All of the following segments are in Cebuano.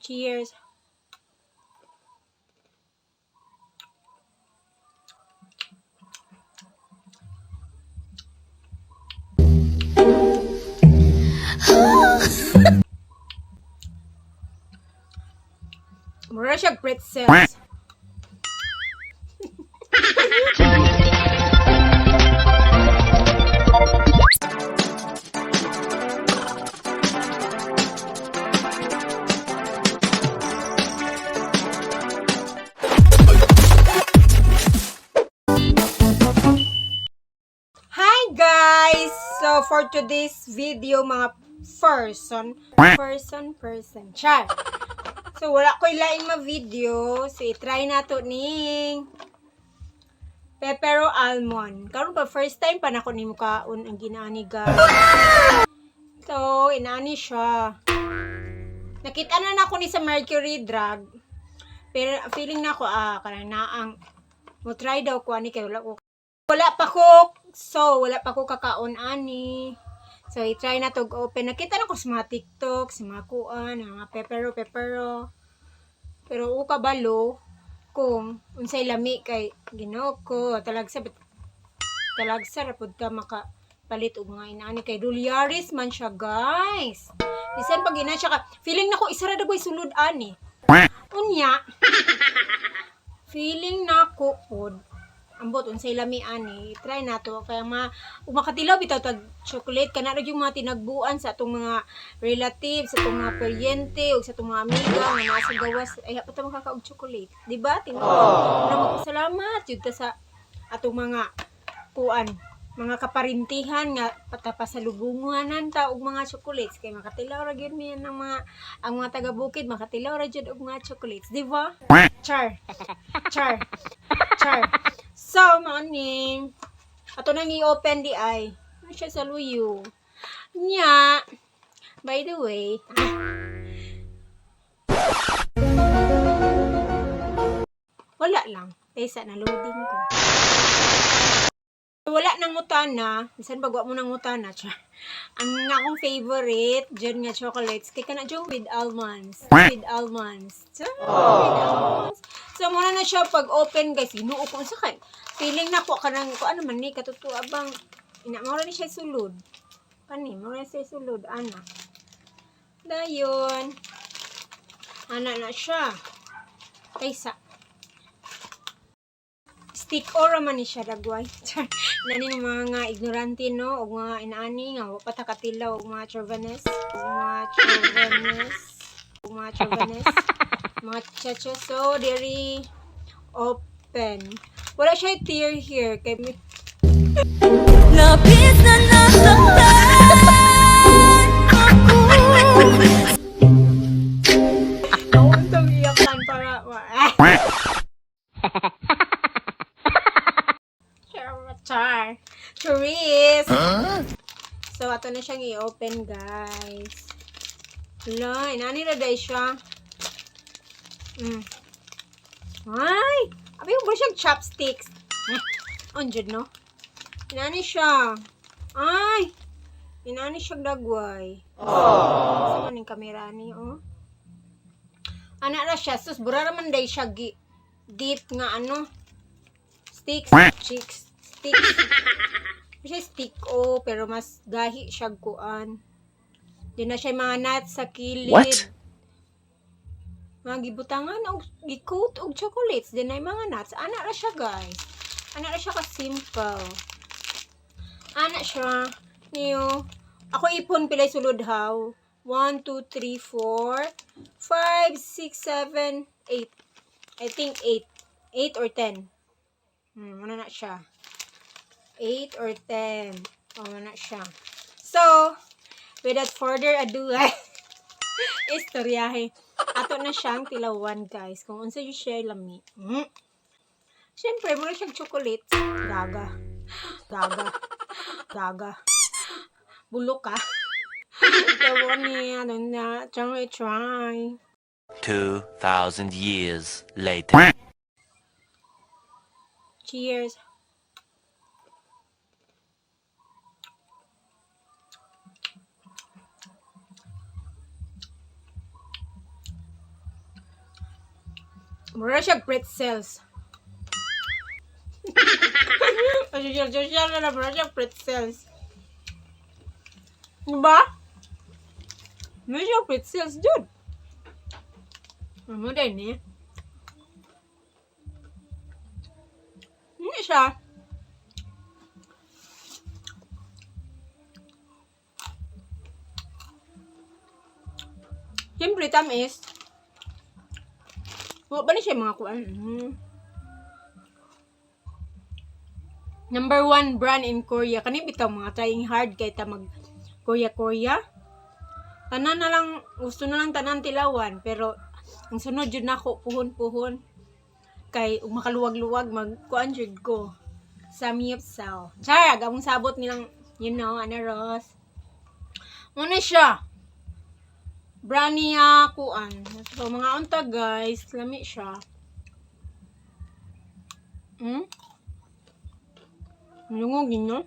Cheers. Mura siya pretzels. Hi guys! So for today's video, mga person, person, person, char. So wala ko'y laing ma-video. So i-try na to ning Pepero almond. Karon pa first time pa nako nimo kaon ang ginaani, guys. So inaani siya. Nakita na nako ni sa Mercury Drug. Pero feeling nako kanang naang mo try daw ko ani kay wala pa ko, so wala pa ko kakaon ani. So i-try na to open. Nakita na ko sa mga TikTok, sa mga kuan, mga pepero pepero. Pero o kabalo kung unsay lami kay Ginoo ko talagsa talagsa ra pud ka maka palit og mga inaani kay Dulyaris man siya, guys. Bisan pag ina siya ka, feeling nako isa ra dagoy sulod ani. Unya feeling nako pod ambot unsay lami ani, try nato kaya ma ug makatilaw bitaw tag chocolate kana ra yung mga tinagbuan sa atong mga relatives, sa atong mga paryente ug sa atong mga amiga nga naa sa gawas ay hapit ta makakaog chocolate, di ba? Tinuod na magpasalamat jud ta sa atong mga kuan, mga kaparintihan nga patapasalubunganan ta og mga chocolates kay makatilaw ra gyud mi ng mga ang mga taga bukid makatilaw ra jud og mga chocolates, di ba? Char char char. So morning ato nang i-open di ay ano siya sa luyo nya. By the way, wala lang kaysa na loading ko, wala nang utana. Bisan pag wa mo nang utana, char. Ang akong favorite dyan nga chocolates kay kana dyan with almonds, with almonds. Char, with almonds. So muna na siya pag open, guys. Ginoo ko, unsa kay feeling na ko kanang ko ano man ni katutuo bang ina mo ni siya sulod kani, mo na siya sulod ana. Dayon ana na siya kaysa stick ora man ni siya dagway. Char. Nani nga mga ignorante no og mga inaani nga wa pa ta katilaw og mga chauvinist, og mga chauvinist, og mga chauvinist, mga chacha. So diri open. Wala siya tear here kay may Labis na nasaktan ako. Kauntong iyakan para char char. Charis. So ato na siyang i-open, guys. Hala, inani ra day siya. Ay! Abi mo ba siyang chopsticks? Eh, onjud no? Inani siya. Ay! Inani siya dagway. Sa man yung kamera ni, oh. Ana ra siya. Sus, bura ra man day siya gi deep nga ano. Sticks, chicks, sticks. Siya stick oh, pero mas gahi siya kuan. Di na siya mga nuts sa kilid. What? Mga gibutangan og gi-coat og chocolates din ay mga nuts. Ana ra siya, guys. Ana ra siya ka simple. Ana siya niyo. Ako ipon pilay sulod haw. 1 2 3 4 5 6 7 8. I think 8. 8 or 10. Ano na siya? 8 or 10. Oh, na siya. So, without further ado, istoryahe. Ato na siyang tilawan, guys. Kung unsa yung siya lami. Siyempre, mura siyang chocolates. Gaga. Gaga. Gaga. Bulok ka. Pero niya, ano na, try, try. 2,000 years later. Cheers. Mura siya pretzels. Social, social na na, mura siya pretzels. Diba? Mura siya pretzels, dude. Ano din eh? Hindi siya. Siyempre, tamis. Wa ba ni siya mga kuan? Number one brand in Korea. Kani bitaw mga trying hard kay ta mag Korea Korea. Tanan na lang, gusto na lang tanan tilawan, pero ang sunod jud nako puhon-puhon kay ug makaluwag-luwag mag kuan jud ko. Samyupsal. Char, among sabot nilang ano Ross. Muna siya. Brownie kuan. So, mga unta guys, lami siya. Lungog ninyo.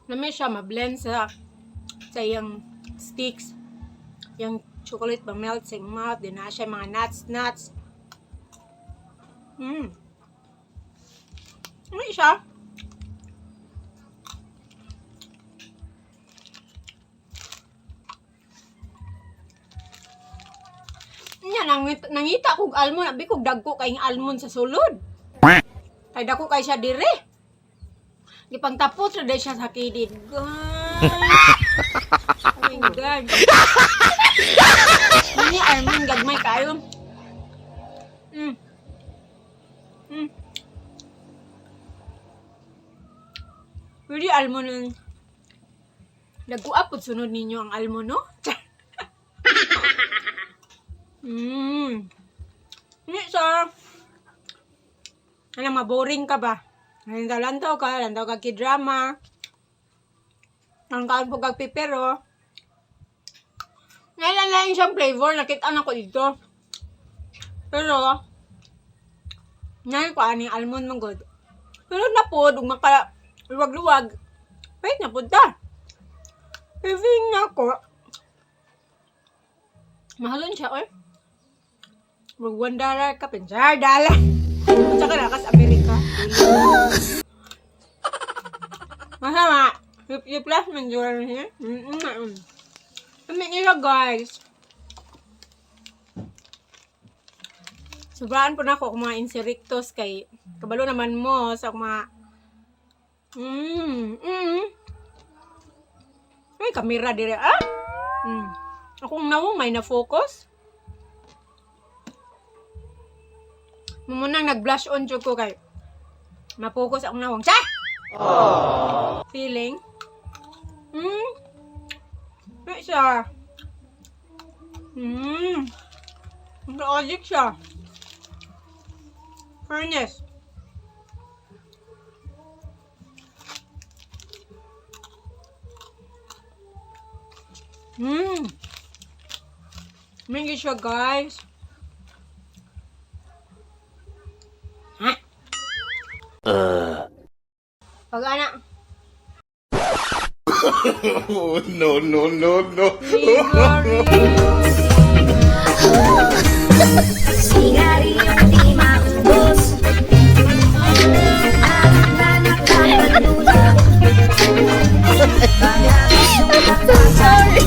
Lami siya, ma-blend sa iyang sticks. Yung chocolate ba melt sa iyong mouth. Din na siya mga nuts, nuts. Lami siya. Nya nangita kog almond, abi kog dagko kay almond sa sulod. Kay dako kay siya dire. Gipangtapos ra day siya sa kilid. Guys. Oh my God. Ini almond gagmay kayo. Pwede almond nun. Nagkuha po sunod ninyo ang almond, no? Hindi, sir. Ano, maboring ka ba? Lantaw-lantaw ka, lantaw ka ki-drama. Ang kaon po kag pipero. Ngayon siyang flavor, nakita na ko dito. Pero, ngayon ko aning almond man god. Pero na po, ug maka luwag-luwag, pwede na po ta. Feeling na ko, mahalon siya, oy. Mag $1 ka, pensar, dollar. Punta ka na kas Amerika. Masama. 50 plus man yun. Kami nila, guys. Sobraan po na ako mga inserictos kay kabalo naman mo sa mga Ay, kamera dire ah. Akong nawong may na-focus. Mumunang nag-blush on jud ko kay ma-focus akong nawong. Sa! Feeling. Ay, siya. Logic siya. Fairness. Mingi siya, guys. Ha? Pag ana. Oh, no, no, no, no. Sigarilyo di maubos. Alak na nakapagdulo. Sorry.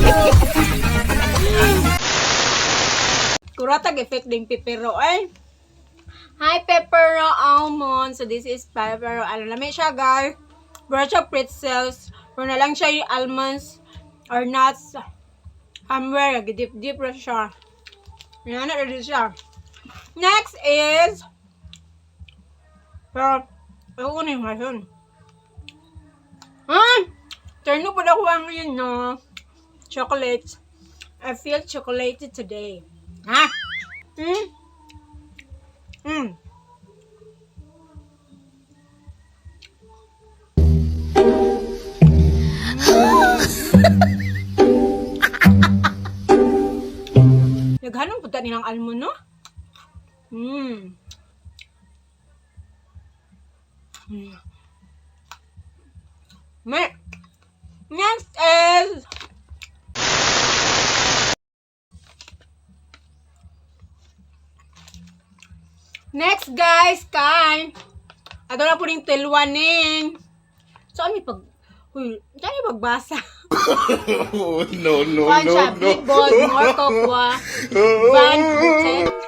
Kuratag effect ding pepero ay. Hi pepero almond. So this is pepero almond. Lami siya guys. Pero siya pretzels. Pero na lang siya yung almonds or nuts. Somewhere, dip dip ra siya. Yan na rin siya. Next is pero ayoko na yung mason. Ay! Turn po na ko ang yun, no? Chocolate. I feel chocolatey today. Ha? Hmm? Naghanong punta nilang almond, no? Next is Next, guys, kay ato na po ning tilwaning. So ano pag, huy, saan yung pagbasa? Oh, no, no, Kuan no, siya, no. Big Bold, More Cocoa, Van Houten.